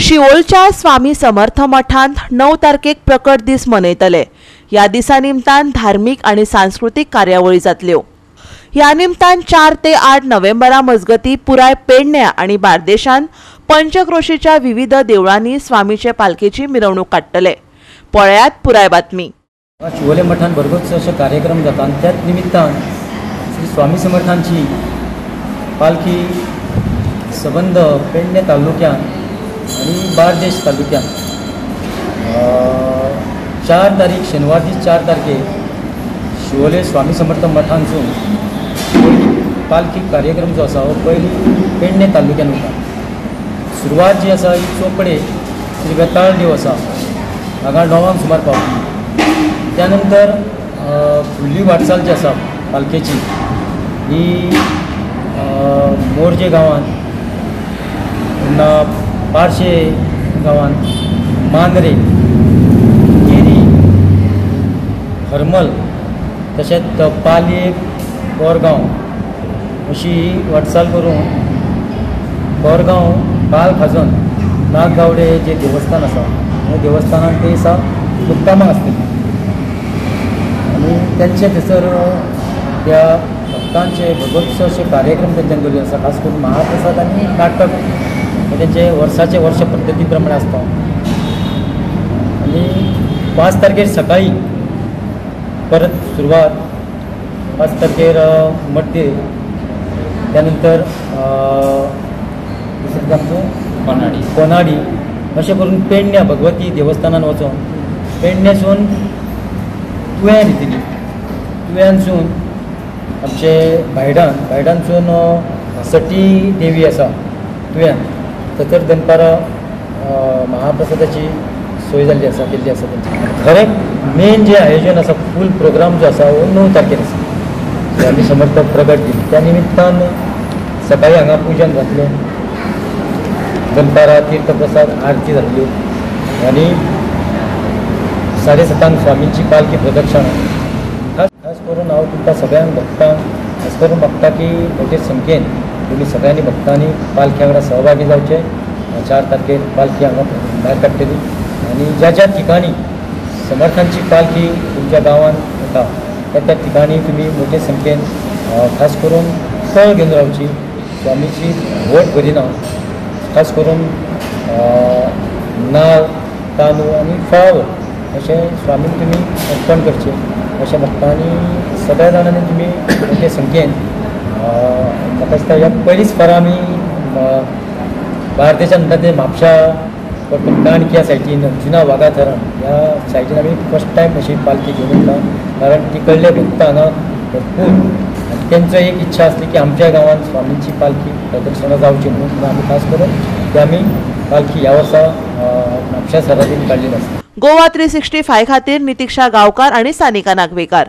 शिवोलच्या स्वामी समर्थ मठांत 9 तारखेक प्रकट दीस मनयतले. ह्या दिसा निमतान धार्मीक आनी सांस्कृतीक कार्यावळी जातल्यो. ह्या निमतान 4 ते 8 नोव्हेंबरा मजगती पुराय पेडण्या आनी बार्देशांत पंचक्रोशीच्या विविध देवळांनी स्वामीचे पालखेची मिरवणूक काडटले. पळयात पुराय बातमी. शिवोले मठान भरगच्च अशे कार्यक्रम जाता आनी त्याच निमित्तान श्री स्वामी समर्थांची पालखी सबंद पेडणे तालुक्यान आनी बार्देश तालुक्यान 4 तारीख शेनवार दीस 4 तारखेर शिवोले स्वामी समर्थ मठांसून पालखी कार्यक्रम जो आसा हो पयली पेडणे तालुक्यान वता. सुरवात जी आसा ही चोपडे श्री वेताळ देव आसा हांगा 9 सुमार पावतली. त्यानंतर फुडली वाटचाल जी आसा पालखेची ही मोरजे गांवांत, तेन्ना पार्शे गांवांत, मांद्रे, केरी, हरमल, तशेंच पालये, कोरगांव अशी वाटचाल करून कोरगांव बाल खाजन नागगावडे जे देवस्थान आसा त्या देवस्थानान ते दिसा मुक्कामाक आसतली आनी तेंचे थंयसर त्या भक्तांचे भगवत्सव अशे कार्यक्रम तेंच्यान दवरिल्ले आसा. खास करून महाप्रसाद आनी नाटक हे तेंचे वर्साचे वर्ष पद्दती प्रमाणे आसता. आनी 5 तारखेर सकाळी परत सुरवात 5 तारखेर मड्डे, त्यानंतर दुसरें आमचो कोनाडी, अशें करून पेडण्या भगवती देवस्थानान वचोन पेडण्यासून तुव्यान येतली, तुव्यानसून आमचे भायडान, भायडानसून सटी देवी आसा तुव्यान, थंयसर दनपारां महाप्रसादाची सोय जाल्ली आसा, केल्ली आसा. तेंची खरें मेन जें आयोजन आसा फूल प्रोग्राम जो आसा हो 9 तारखेर आसा. स्वामी समर्थ प्रगट दीस त्या निमित्तान सकाळी हांगा पुजन जातलें, दनपारां तीर्थप्रसाद आरती जातली आनी 7:30 स्वामींची पालखी प्रदक्षिणा. खास करून हांव तुमकां सगळ्यांक भक्तांक खास करून मागता की मोठे संख्येन तुमी सगळ्यांनी भक्तांनी पालखी वांगडा सहभागी जावचे. 4 तारखेर पालखी हांगा भायर काडटली आनी ज्या ज्या ठिकाणी समर्थांची पालखी तुमच्या गांवांत येता त्या त्या ठिकाणी तुमी मोठे संख्येन खास करून कळ घेवन रावची. स्वामीची व्हड भरिना, खास करून नाल, तांदूळ आनी फळावळ अशें स्वामीक तुमी अर्पण करचें अशें मागता. आनी सगळ्या जाणांनी तुमी मोठे संख्येन म्हाका दिसता ह्या पयलीच फारा आमी बार्देशान म्हणटा ते म्हापशा परतून काणक्या सायटीन जुना वागा धरण ह्या सायटीन आमी फर्स्ट टायम अशी पालखी घेवन वता, कारण तिकडले भक्त हांगा भरपूर आनी तेंचो एक इच्छा आसली की आमच्या गांवांत स्वामींची पालखी प्रदक्षिणा जावची म्हणून आमी खास करून ती आमी पालखी ह्या वर्सा म्हापशा सरादीन काडलेली आसा. गोवा 365 खातीर नितिक्षा गांवकार आनी सानिका नागवेकार.